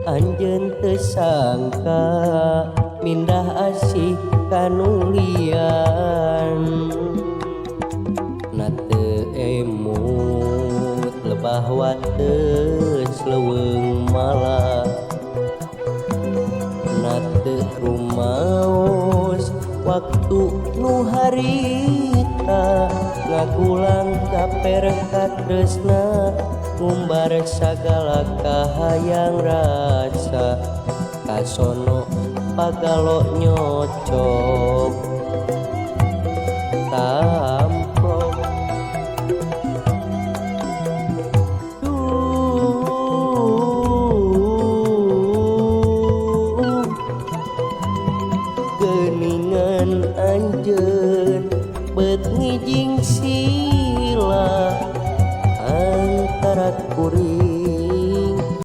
Anjeun teu sangka mindah asih ka nu lian. Na teu emut lebah wates leuweung malah. Na teu rumaos waktu nu harita ngagulang kaper katresna, ngumbar sagala kahayang rasa kasono pagalo nyocok. Tah.